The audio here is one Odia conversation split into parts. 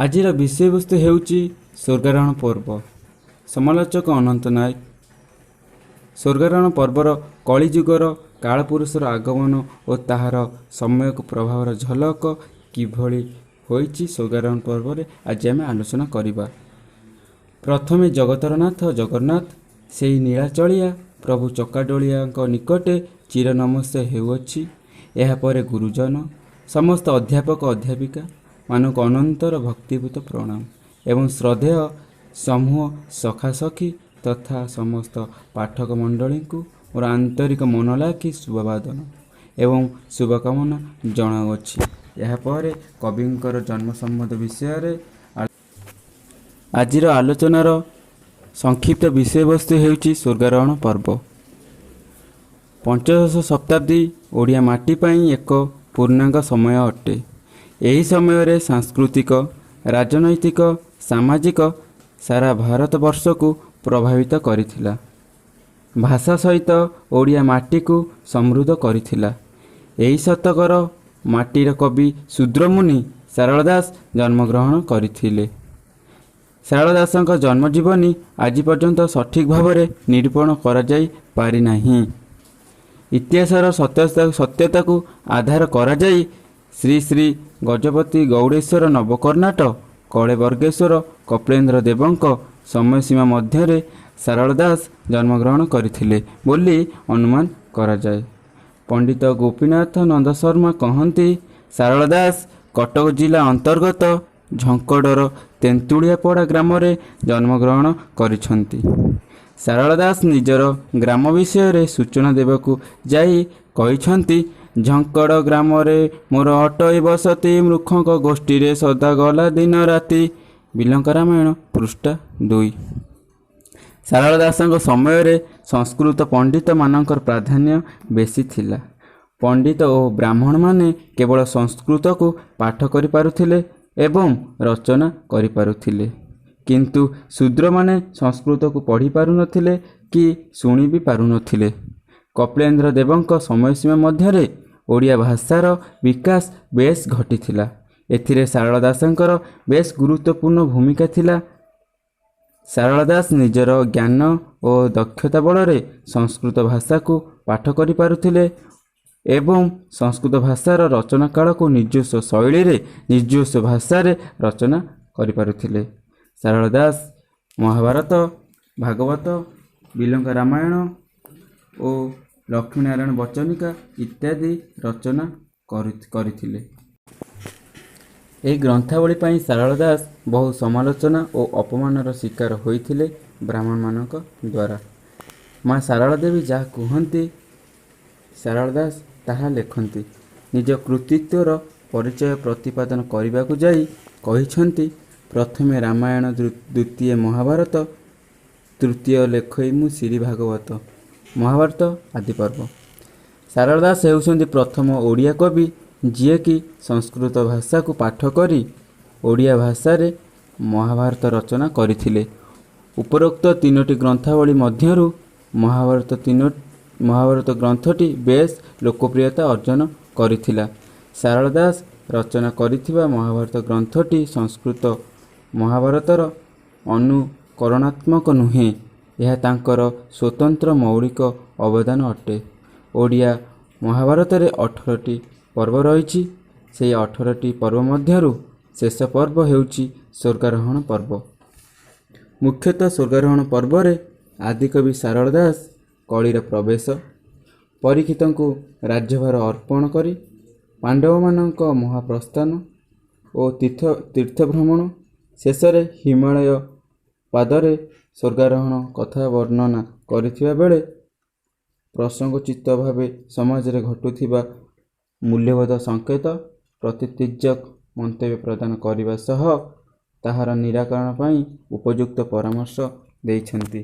ଆଜିର ବିଷୟବସ୍ତୁ ହେଉଛି ସ୍ୱର୍ଗାରୋହଣ ପର୍ବ। ସମାଲୋଚକ ଅନନ୍ତ ନାୟକ। ସ୍ୱର୍ଗାରୋହଣ ପର୍ବର କଳିଯୁଗର କାଳପୁରୁଷର ଆଗମନ ଓ ତାହାର ସମ୍ୟକ ପ୍ରଭାବର ଝଲକ କିଭଳି ହୋଇଛି ସ୍ୱର୍ଗାରୋହଣ ପର୍ବରେ ଆଜି ଆମେ ଆଲୋଚନା କରିବା। ପ୍ରଥମେ ଜଗତର ନାଥ ଜଗନ୍ନାଥ ସେଇ ନୀଳାଚଳିଆ ପ୍ରଭୁ ଚକାଡୋଳିଆଙ୍କ ନିକଟେ ଚିର ନମସ୍ୟ ହେଉଅଛି। ଏହାପରେ ଗୁରୁଜନ, ସମସ୍ତ ଅଧ୍ୟାପକ ଅଧ୍ୟାପିକା ମାନଙ୍କୁ ଅନନ୍ତର ଭକ୍ତିଭୂତ ପ୍ରଣାମ ଏବଂ ଶ୍ରଦ୍ଧେୟ ସମୂହ ସଖାସଖି ତଥା ସମସ୍ତ ପାଠକ ମଣ୍ଡଳୀଙ୍କୁ ମୋର ଆନ୍ତରିକ ମନଲାଖି ଶୁଭବାଦନ ଏବଂ ଶୁଭକାମନା ଜଣାଉଅଛି। ଏହାପରେ କବିଙ୍କର ଜନ୍ମ ସମ୍ବନ୍ଧ ବିଷୟରେ ଆଜିର ଆଲୋଚନାର ସଂକ୍ଷିପ୍ତ ବିଷୟବସ୍ତୁ ହେଉଛି ସ୍ୱର୍ଗାରୋହଣ ପର୍ବ। ପଞ୍ଚଦଶ ଶତାବ୍ଦୀ ଓଡ଼ିଆ ମାଟି ପାଇଁ ଏକ ପୂର୍ଣ୍ଣାଙ୍ଗ ସମୟ ଅଟେ। ଏହି ସମୟରେ ସାଂସ୍କୃତିକ, ରାଜନୈତିକ, ସାମାଜିକ ସାରା ଭାରତବର୍ଷକୁ ପ୍ରଭାବିତ କରିଥିଲା। ଭାଷା ସହିତ ଓଡ଼ିଆ ମାଟିକୁ ସମୃଦ୍ଧ କରିଥିଲା। ଏହି ଶତକର ମାଟିର କବି ଶୂଦ୍ରମୁନି ସାରଳା ଦାସ ଜନ୍ମଗ୍ରହଣ କରିଥିଲେ। ସାରଳା ଦାସଙ୍କ ଜନ୍ମଜୀବନୀ ଆଜି ପର୍ଯ୍ୟନ୍ତ ସଠିକ୍ ଭାବରେ ନିରୂପଣ କରାଯାଇ ପାରିନାହିଁ। ଇତିହାସର ସତ୍ୟତାକୁ ଆଧାର କରାଯାଇ ଶ୍ରୀ ଶ୍ରୀ ଗଜପତି ଗୌଡ଼େଶ୍ୱର ନବକର୍ଣ୍ଣାଟ କଳେବର୍ଗେଶ୍ୱର କପିଳେନ୍ଦ୍ର ଦେବଙ୍କ ସମୟସୀମା ମଧ୍ୟରେ ସାରଳା ଦାସ ଜନ୍ମଗ୍ରହଣ କରିଥିଲେ ବୋଲି ଅନୁମାନ କରାଯାଏ। ପଣ୍ଡିତ ଗୋପୀନାଥ ନନ୍ଦ ଶର୍ମା କହନ୍ତି, ସାରଳା ଦାସ କଟକ ଜିଲ୍ଲା ଅନ୍ତର୍ଗତ ଝଙ୍କଡ଼ର ତେନ୍ତୁଳିଆପଡ଼ା ଗ୍ରାମରେ ଜନ୍ମଗ୍ରହଣ କରିଛନ୍ତି। ସାରଳା ଦାସ ନିଜର ଗ୍ରାମ ବିଷୟରେ ସୂଚନା ଦେବାକୁ ଯାଇ କହିଛନ୍ତି, ଝଙ୍କଡ଼ ଗ୍ରାମରେ ମୋର ଅଟଇ ବସତି, ମୂର୍ଖଙ୍କ ଗୋଷ୍ଠୀରେ ସଦା ଗଲା ଦିନ ରାତି। ବିଲଙ୍କା ରାମାୟଣ ପୃଷ୍ଠା 2। ସାରଳା ଦାସଙ୍କ ସମୟରେ ସଂସ୍କୃତ ପଣ୍ଡିତମାନଙ୍କର ପ୍ରାଧାନ୍ୟ ବେଶୀ ଥିଲା। ପଣ୍ଡିତ ଓ ବ୍ରାହ୍ମଣମାନେ କେବଳ ସଂସ୍କୃତକୁ ପାଠ କରିପାରୁଥିଲେ ଏବଂ ରଚନା କରିପାରୁଥିଲେ, କିନ୍ତୁ ଶୂଦ୍ରମାନେ ସଂସ୍କୃତକୁ ପଢ଼ି ପାରୁନଥିଲେ କି ଶୁଣି ବି ପାରୁନଥିଲେ। କପିଳେନ୍ଦ୍ର ଦେବଙ୍କ ସମୟସୀମା ମଧ୍ୟରେ ଓଡ଼ିଆ ଭାଷାର ବିକାଶ ବେଶ୍ ଘଟିଥିଲା। ଏଥିରେ ସାରଳା ଦାସଙ୍କର ବେଶ୍ ଗୁରୁତ୍ୱପୂର୍ଣ୍ଣ ଭୂମିକା ଥିଲା। ସାରଳା ଦାସ ନିଜର ଜ୍ଞାନ ଓ ଦକ୍ଷତା ବଳରେ ସଂସ୍କୃତ ଭାଷାକୁ ପାଠ କରିପାରୁଥିଲେ ଏବଂ ସଂସ୍କୃତ ଭାଷାର ରଚନା କାଳକୁ ନିଜସ୍ୱ ଶୈଳୀରେ ନିଜସ୍ୱ ଭାଷାରେ ରଚନା କରିପାରୁଥିଲେ। ସାରଳା ଦାସ ମହାଭାରତ, ଭାଗବତ, ବିଲଙ୍କା ରାମାୟଣ ଓ ଲକ୍ଷ୍ମୀନାରାୟଣ ବଚନିକା ଇତ୍ୟାଦି ରଚନା କରିଥିଲେ। ଏହି ଗ୍ରନ୍ଥାବଳୀ ପାଇଁ ସାରଳା ଦାସ ବହୁ ସମାଲୋଚନା ଓ ଅପମାନର ଶିକାର ହୋଇଥିଲେ ବ୍ରାହ୍ମଣମାନଙ୍କ ଦ୍ୱାରା। ମା ଶାରଳା ଦେବୀ ଯାହା କୁହନ୍ତି ସାରଳା ଦାସ ତାହା ଲେଖନ୍ତି। ନିଜ କୃତିତ୍ୱର ପରିଚୟ ପ୍ରତିପାଦନ କରିବାକୁ ଯାଇ କହିଛନ୍ତି, ପ୍ରଥମେ ରାମାୟଣ, ଦ୍ୱିତୀୟ ମହାଭାରତ, ତୃତୀୟ ଲେଖଇ ମୁଁ ଶ୍ରୀ ଭାଗବତ, ମହାଭାରତ ଆଦି ପର୍ବ। ସାରଳା ଦାସ ହେଉଛନ୍ତି ପ୍ରଥମ ଓଡ଼ିଆ କବି ଯିଏକି ସଂସ୍କୃତ ଭାଷାକୁ ପାଠ କରି ଓଡ଼ିଆ ଭାଷାରେ ମହାଭାରତ ରଚନା କରିଥିଲେ। ଉପରୋକ୍ତ ତିନୋଟି ଗ୍ରନ୍ଥାବଳୀ ମଧ୍ୟରୁ ମହାଭାରତ ଗ୍ରନ୍ଥଟି ବେଶ୍ ଲୋକପ୍ରିୟତା ଅର୍ଜନ କରିଥିଲା। ସାରଳା ଦାସ ରଚନା କରିଥିବା ମହାଭାରତ ଗ୍ରନ୍ଥଟି ସଂସ୍କୃତ ମହାଭାରତର ଅନୁକରଣାତ୍ମକ ନୁହେଁ, ଏହା ତାଙ୍କର ସ୍ୱତନ୍ତ୍ର ମୌଳିକ ଅବଦାନ ଅଟେ। ଓଡ଼ିଆ ମହାଭାରତରେ 18ଟି ପର୍ବ ରହିଛି। ସେହି 18ଟି ପର୍ବ ମଧ୍ୟରୁ ଶେଷ ପର୍ବ ହେଉଛି ସ୍ୱର୍ଗାରୋହଣ ପର୍ବ। ମୁଖ୍ୟତଃ ସ୍ୱର୍ଗାରୋହଣ ପର୍ବରେ ଆଦିକବି ସାରଳା ଦାସ କଳିର ପ୍ରବେଶ, ପରୀକ୍ଷିତଙ୍କୁ ରାଜ୍ୟଭାର ଅର୍ପଣ କରି ପାଣ୍ଡବମାନଙ୍କ ମହାପ୍ରସ୍ଥାନ ଓ ତୀର୍ଥଭ୍ରମଣ, ଶେଷରେ ହିମାଳୟ ପାଦରେ ସ୍ୱର୍ଗାରୋହଣ କଥା ବର୍ଣ୍ଣନା କରିଥିବା ବେଳେ ପ୍ରସଙ୍ଗୋଚିତ ଭାବେ ସମାଜରେ ଘଟୁଥିବା ମୂଲ୍ୟବୋଧ ସଂକେତ ପ୍ରତି ତୀର୍ଯ୍ୟକ ମନ୍ତବ୍ୟ ପ୍ରଦାନ କରିବା ସହ ତାହାର ନିରାକରଣ ପାଇଁ ଉପଯୁକ୍ତ ପରାମର୍ଶ ଦେଇଛନ୍ତି।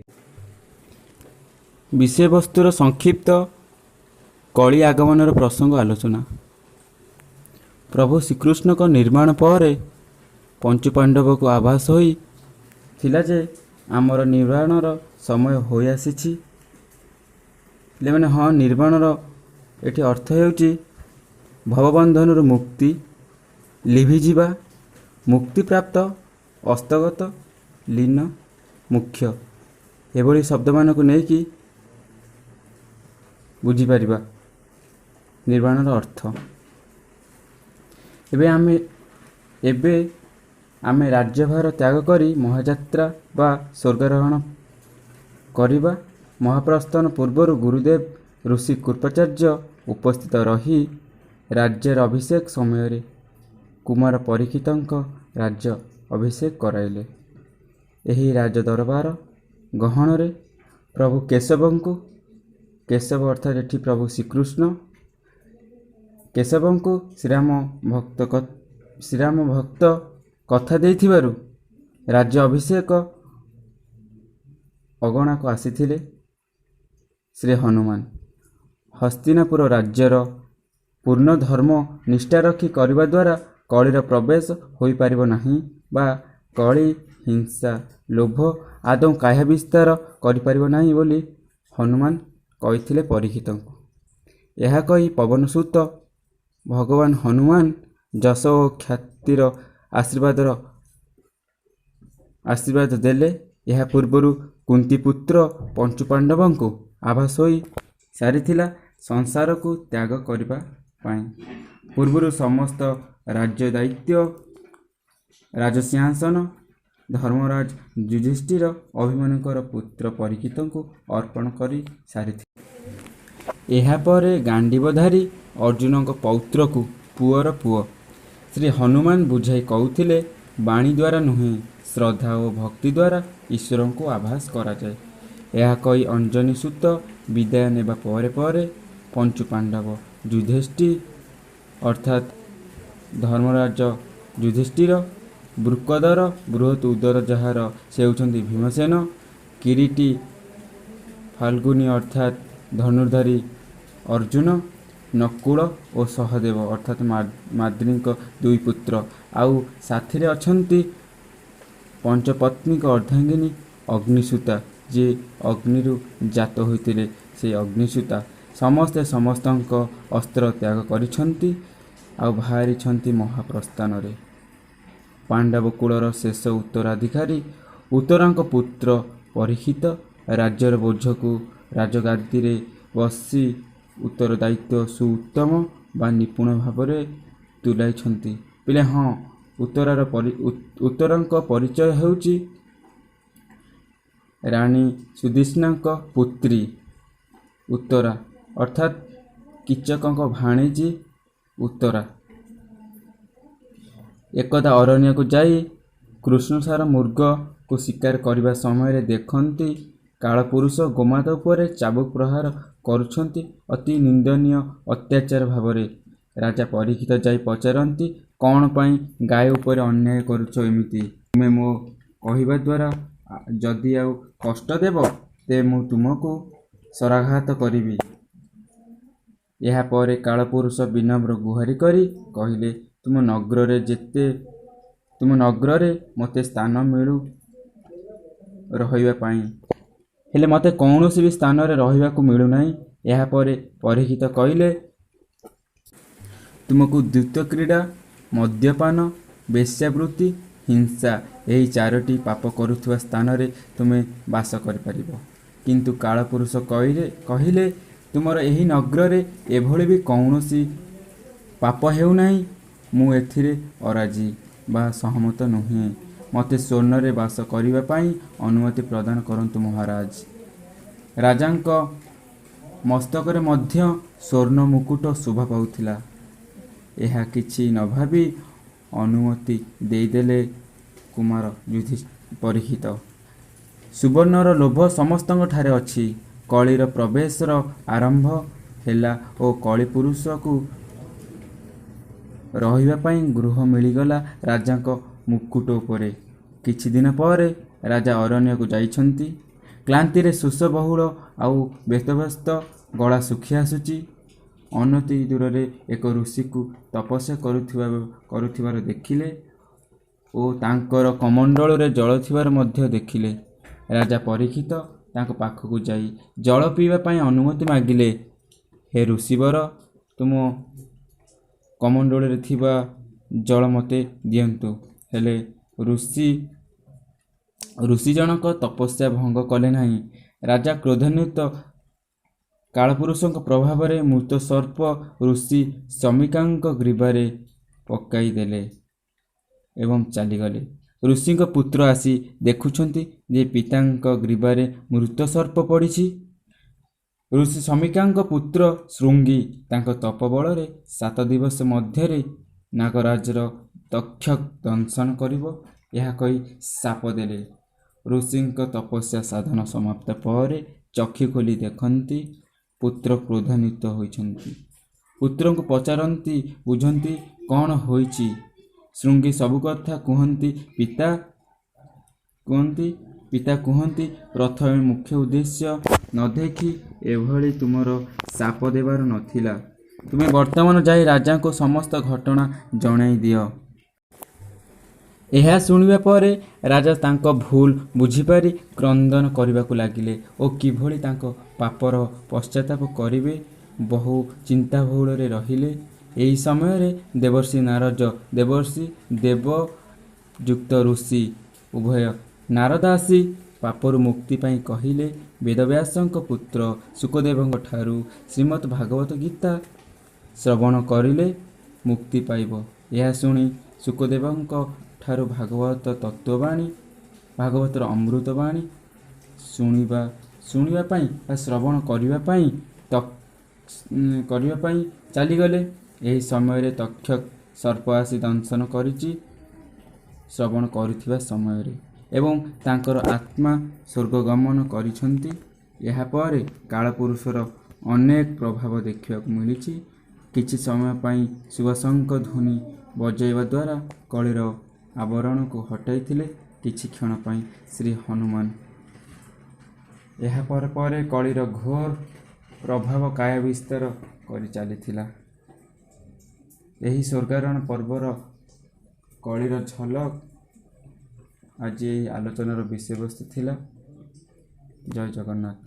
ବିଷୟବସ୍ତୁର ସଂକ୍ଷିପ୍ତ କଳି ଆଗମନର ପ୍ରସଙ୍ଗ ଆଲୋଚନା। ପ୍ରଭୁ ଶ୍ରୀକୃଷ୍ଣଙ୍କ ନିର୍ମାଣ ପରେ ପଞ୍ଚୁପାଣ୍ଡବକୁ ଆଭାସ ହୋଇ ଥିଲା ଯେ ଆମର ନିର୍ବାଣର ସମୟ ହୋଇଆସିଛି। ପିଲାମାନେ, ହଁ, ନିର୍ବାଣର ଏଠି ଅର୍ଥ ହେଉଛି ଭବବନ୍ଧନରୁ ମୁକ୍ତି, ଲିଭିଯିବା, ମୁକ୍ତିପ୍ରାପ୍ତ, ଅସ୍ତଗତ, ଲୀନ, ମୁଖ୍ୟ ଏଭଳି ଶବ୍ଦମାନଙ୍କୁ ନେଇକି ବୁଝିପାରିବା ନିର୍ବାଣର ଅର୍ଥ। ଏବେ ଆମେ ରାଜ୍ୟଭାର ତ୍ୟାଗ କରି ମହାଯାତ୍ରା ବା ସ୍ୱର୍ଗାରୋହଣ କରିବା। ମହାପ୍ରସ୍ଥାନ ପୂର୍ବରୁ ଗୁରୁଦେବ ଋଷି କୃପାଚାର୍ଯ୍ୟ ଉପସ୍ଥିତ ରହି ରାଜ୍ୟର ଅଭିଷେକ ସମୟରେ କୁମାର ପରୀକ୍ଷିତଙ୍କ ରାଜ୍ୟ ଅଭିଷେକ କରାଇଲେ। ଏହି ରାଜ ଦରବାର ଗହଣରେ ପ୍ରଭୁ କେଶବଙ୍କୁ, କେଶବ ଅର୍ଥାତ୍ ଏଠି ପ୍ରଭୁ ଶ୍ରୀକୃଷ୍ଣ, କେଶବଙ୍କୁ ଶ୍ରୀରାମ ଭକ୍ତ କଥା ଦେଇଥିବାରୁ ରାଜ୍ୟ ଅଭିଷେକ ଅଗଣାକୁ ଆସିଥିଲେ ଶ୍ରୀ ହନୁମାନ। ହସ୍ତିନାପୁର ରାଜ୍ୟର ପୂର୍ଣ୍ଣ ଧର୍ମ ନିଷ୍ଠା ରଖି କରିବା ଦ୍ୱାରା କଳିର ପ୍ରବେଶ ହୋଇପାରିବ ନାହିଁ ବା କଳି, ହିଂସା, ଲୋଭ ଆଦୌ କାୟା ବିସ୍ତାର କରିପାରିବ ନାହିଁ ବୋଲି ହନୁମାନ କହିଥିଲେ ପରୀକ୍ଷିତଙ୍କୁ। ଏହା କହି ପବନସୁତ ଭଗବାନ ହନୁମାନ ଯଶ ଓ ଖ୍ୟାତିର ଆଶୀର୍ବାଦ ଦେଲେ। ଏହା ପୂର୍ବରୁ କୁନ୍ତୀପୁତ୍ର ପଞ୍ଚୁପାଣ୍ଡବଙ୍କୁ ଆଭାସ ହୋଇ ସାରିଥିଲା, ସଂସାରକୁ ତ୍ୟାଗ କରିବା ପାଇଁ ପୂର୍ବରୁ ସମସ୍ତ ରାଜ୍ୟ ଦାୟିତ୍ୱ, ରାଜସିଂହାସନ ଧର୍ମରାଜ ଯୁଧିଷ୍ଠିର ଅଭିମନ୍ୟୁଙ୍କର ପୁତ୍ର ପରୀକ୍ଷିତଙ୍କୁ ଅର୍ପଣ କରି ସାରିଥିଲେ। ଏହାପରେ ଗାଣ୍ଡୀବଧାରୀ ଅର୍ଜୁନଙ୍କ ପୌତ୍ରକୁ, ପୁଅର ପୁଅ, ଶ୍ରୀ ହନୁମାନ ବୁଝାଇ କହୁଥିଲେ, ବାଣୀ ଦ୍ୱାରା ନୁହେଁ, ଶ୍ରଦ୍ଧା ଓ ଭକ୍ତି ଦ୍ୱାରା ଈଶ୍ୱରଙ୍କୁ ଆଭାସ କରାଯାଏ। ଏହା କହି ଅଞ୍ଜନୀ ସୁତ ବିଦାୟ ନେବା ପରେ ପରେ ପଞ୍ଚୁ ପାଣ୍ଡବ ଯୁଧିଷ୍ଠିର ଅର୍ଥାତ୍ ଧର୍ମରାଜ ଯୁଧିଷ୍ଠିର, ବୃକୋଦର, ବୃହତ ଉଦର ଯାହାର ସେ ହେଉଛନ୍ତି ଭୀମସେନ, କିରୀଟି ଫାଲ୍ଗୁନୀ ଅର୍ଥାତ୍ ଧନୁର୍ଧାରୀ ଅର୍ଜୁନ, ନକୁଳ ଓ ସହଦେବ ଅର୍ଥାତ୍ ମାଦ୍ରୀଙ୍କ ଦୁଇ ପୁତ୍ର, ଆଉ ସାଥିରେ ଅଛନ୍ତି ପଞ୍ଚପତ୍ନୀଙ୍କ ଅର୍ଦ୍ଧାଙ୍ଗିନୀ ଅଗ୍ନିସୁତା, ଯିଏ ଅଗ୍ନିରୁ ଜାତ ହୋଇଥିଲେ ସେଇ ଅଗ୍ନିସୁତା, ସମସ୍ତେ ସମସ୍ତଙ୍କ ଅସ୍ତ୍ର ତ୍ୟାଗ କରିଛନ୍ତି ଆଉ ବାହାରିଛନ୍ତି ମହାପ୍ରସ୍ଥାନରେ। ପାଣ୍ଡବ କୂଳର ଶେଷ ଉତ୍ତରାଧିକାରୀ ଉତ୍ତରାଙ୍କ ପୁତ୍ର ପରୀକ୍ଷିତ ରାଜ୍ୟର ବୋଝକୁ ରାଜଗାଦିରେ ବସି ଉତ୍ତରଦାୟିତ୍ୱ ସୁଉତ୍ତମ ବା ନିପୁଣ ଭାବରେ ତୁଲାଇଛନ୍ତି। ପିଲେ, ହଁ, ଉତ୍ତରାଙ୍କ ପରିଚୟ ହେଉଛି ରାଣୀ ସୁଦେଷ୍ଣାଙ୍କ ପୁତ୍ରୀ ଉତ୍ତରା, ଅର୍ଥାତ୍ କୀଚକଙ୍କ ଭାଣିଜୀ ଉତ୍ତରା। ଏକଦା ଅରଣ୍ୟକୁ ଯାଇ କୃଷ୍ଣସାର ମୃଗକୁ ଶିକାର କରିବା ସମୟରେ ଦେଖନ୍ତି, କାଳପୁରୁଷ ଗୋମାତା ଉପରେ ଚାବୁକ ପ୍ରହାର କରୁଛନ୍ତି ଅତି ନିନ୍ଦନୀୟ ଅତ୍ୟାଚାର ଭାବରେ। ରାଜା ପରୀକ୍ଷିତ ଯାଇ ପଚାରନ୍ତି, "କ'ଣ ପାଇଁ ଗାଈ ଉପରେ ଅନ୍ୟାୟ କରୁଛ ଏମିତି? ତୁମେ ମୋ କହିବା ଦ୍ୱାରା ଯଦି ଆଉ କଷ୍ଟ ଦେବ, ତେବେ ମୁଁ ତୁମକୁ ଶରାଘାତ କରିବି।" ଏହାପରେ କାଳପୁରୁଷ ବିନମ୍ର ଗୁହାରି କରି କହିଲେ, "ତୁମ ନଗ୍ରରେ ମୋତେ ସ୍ଥାନ ମିଳୁ ରହିବା ପାଇଁ। ହେଲେ ମୋତେ କୌଣସି ବି ସ୍ଥାନରେ ରହିବାକୁ ମିଳୁନାହିଁ।" ଏହାପରେ ପରୀକ୍ଷିତ କହିଲେ, "ତୁମକୁ ଦ୍ୟୁତ କ୍ରୀଡ଼ା, ମଦ୍ୟପାନ, ବେଶ୍ୟାବୃତ୍ତି, ହିଂସା ଏହି ଚାରୋଟି ପାପ କରୁଥିବା ସ୍ଥାନରେ ତୁମେ ବାସ କରିପାରିବ।" କିନ୍ତୁ କାଳପୁରୁଷ କହିଲେ, "ତୁମର ଏହି ନଗ୍ରରେ ଏଭଳି ବି କୌଣସି ପାପ ହେଉନାହିଁ। ମୁଁ ଏଥିରେ ଅରାଜି ବା ସହମତ ନୁହେଁ। ମୋତେ ସ୍ୱର୍ଗରେ ବାସ କରିବା ପାଇଁ ଅନୁମତି ପ୍ରଦାନ କରନ୍ତୁ ମହାରାଜ।" ରାଜାଙ୍କ ମସ୍ତକରେ ମଧ୍ୟ ସ୍ୱର୍ଣ୍ଣ ମୁକୁଟ ଶୋଭା ପାଉଥିଲା। ଏହା କିଛି ନ ଭାବି ଅନୁମତି ଦେଇଦେଲେ କୁମାର ପରୀକ୍ଷିତ। ସୁବର୍ଣ୍ଣର ଲୋଭ ସମସ୍ତଙ୍କ ଠାରେ ଅଛି। କଳିର ପ୍ରବେଶର ଆରମ୍ଭ ହେଲା ଓ କଳିପୁରୁଷକୁ ରହିବା ପାଇଁ ଗୃହ ମିଳିଗଲା ରାଜାଙ୍କ ମୁକୁଟ ଉପରେ। କିଛି ଦିନ ପରେ ରାଜା ଅରଣ୍ୟକୁ ଯାଇଛନ୍ତି। କ୍ଳାନ୍ତିରେ ଶୋଷ ବହୁଳ ଆଉ ବ୍ୟତବ୍ୟସ୍ତ, ଗଳା ଶୁଖି ଆସୁଛି। ଅନତି ଦୂରରେ ଏକ ଋଷିକୁ ତପସ୍ୟା କରୁଥିବାର ଦେଖିଲେ ଓ ତାଙ୍କର କମଣ୍ଡଳୁରେ ଜଳ ଥିବାର ମଧ୍ୟ ଦେଖିଲେ। ରାଜା ପରୀକ୍ଷିତ ତାଙ୍କ ପାଖକୁ ଯାଇ ଜଳ ପିଇବା ପାଇଁ ଅନୁମତି ମାଗିଲେ। "ହେ ଋଷିବର, ତୁମ କମଣ୍ଡଳୁରେ ଥିବା ଜଳ ମୋତେ ଦିଅନ୍ତୁ।" ହେଲେ ଋଷି ଜଣକ ତପସ୍ୟା ଭଙ୍ଗ କଲେ ନାହିଁ। ରାଜା କ୍ରୋଧାନ୍ୱିତ କାଳପୁରୁଷଙ୍କ ପ୍ରଭାବରେ ମୃତ ସର୍ପ ଋଷି ଶମିକାଙ୍କ ଗ୍ରୀବାରେ ପକାଇଦେଲେ ଏବଂ ଚାଲିଗଲେ। ଋଷିଙ୍କ ପୁତ୍ର ଆସି ଦେଖୁଛନ୍ତି ଯେ ପିତାଙ୍କ ଗ୍ରୀବାରେ ମୃତ ସର୍ପ ପଡ଼ିଛି। ଋଷି ଶମିକାଙ୍କ ପୁତ୍ର ଶୃଙ୍ଗୀ ତାଙ୍କ ତପ ବଳରେ 7 ଦିବସ ମଧ୍ୟରେ ନାଗରାଜର ତକ୍ଷକ ଦଂଶନ କରିବ, ଏହା କହି ଶାପ ଦେଲେ। ଋଷିଙ୍କ ତପସ୍ୟା ସାଧନ ସମାପ୍ତ ପରେ ଚକ୍ଷୁ ଖୋଲି ଦେଖନ୍ତି ପୁତ୍ର କ୍ରୋଧାନ୍ୱିତ ହୋଇଛନ୍ତି। ପୁତ୍ରଙ୍କୁ ପଚାରନ୍ତି, ବୁଝନ୍ତି କ'ଣ ହୋଇଛି। ଶୃଙ୍ଗୀ ସବୁ କଥା କୁହନ୍ତି। ପିତା କୁହନ୍ତି, ପ୍ରଥମେ ମୁଖ୍ୟ ଉଦ୍ଦେଶ୍ୟ ନ ଦେଖି ଏଭଳି ତୁମର ଶାପ ଦେବାର ନଥିଲା। ତୁମେ ବର୍ତ୍ତମାନ ଯାଇ ରାଜାଙ୍କୁ ସମସ୍ତ ଘଟଣା ଜଣାଇ ଦିଅ। ଏହା ଶୁଣିବା ପରେ ରାଜା ତାଙ୍କ ଭୁଲ ବୁଝିପାରି କ୍ରନ୍ଦନ କରିବାକୁ ଲାଗିଲେ ଓ କିଭଳି ତାଙ୍କ ପାପର ପଶ୍ଚାତାପ କରିବେ ବହୁ ଚିନ୍ତାବହୁଳରେ ରହିଲେ। ଏହି ସମୟରେ ଦେବର୍ଷି ନାରଦ, ଦେବର୍ଷି ଦେବ ଯୁକ୍ତ ଋଷି ଉଭୟ ନାରଦ ଆସି ପାପରୁ ମୁକ୍ତି ପାଇଁ କହିଲେ, ବେଦବ୍ୟାସଙ୍କ ପୁତ୍ର ଶୁକଦେବଙ୍କ ଠାରୁ ଶ୍ରୀମଦ୍ ଭାଗବତ ଗୀତା ଶ୍ରବଣ କରିଲେ ମୁକ୍ତି ପାଇବ। ଏହା ଶୁଣି ଶୁକଦେବଙ୍କ ଠାରୁ ଭାଗବତ ତତ୍ତ୍ୱବାଣୀ, ଭାଗବତର ଅମୃତବାଣୀ ଶୁଣିବା ପାଇଁ ବା ଶ୍ରବଣ କରିବା ପାଇଁ ଚାଲିଗଲେ। ଏହି ସମୟରେ ତକ୍ଷକ ସର୍ପ ଆସି ଦଂଶନ କରିଛି ଶ୍ରବଣ କରୁଥିବା ସମୟରେ ଏବଂ ତାଙ୍କର ଆତ୍ମା ସ୍ୱର୍ଗଗମନ କରିଛନ୍ତି। ଏହାପରେ କାଳପୁରୁଷର ଅନେକ ପ୍ରଭାବ ଦେଖିବାକୁ ମିଳିଛି। କିଛି ସମୟ ପାଇଁ ଶୁଭଶଙ୍ଖ ଧ୍ୱନି ବଜାଇବା ଦ୍ୱାରା କଳିର ଆବରଣକୁ ହଟାଇଥିଲେ କିଛି କ୍ଷଣ ପାଇଁ ଶ୍ରୀ ହନୁମାନ। ଏହା ପରେ ପରେ କଳିର ଘୋର ପ୍ରଭାବ କାୟା ବିସ୍ତାର କରି ଚାଲିଥିଲା। ଏହି ସ୍ୱର୍ଗାରୋହଣ ପର୍ବର କଳିର ଝଲକ ଆଜି ଏହି ଆଲୋଚନାର ବିଷୟବସ୍ତୁ ଥିଲା। ଜୟ ଜଗନ୍ନାଥ।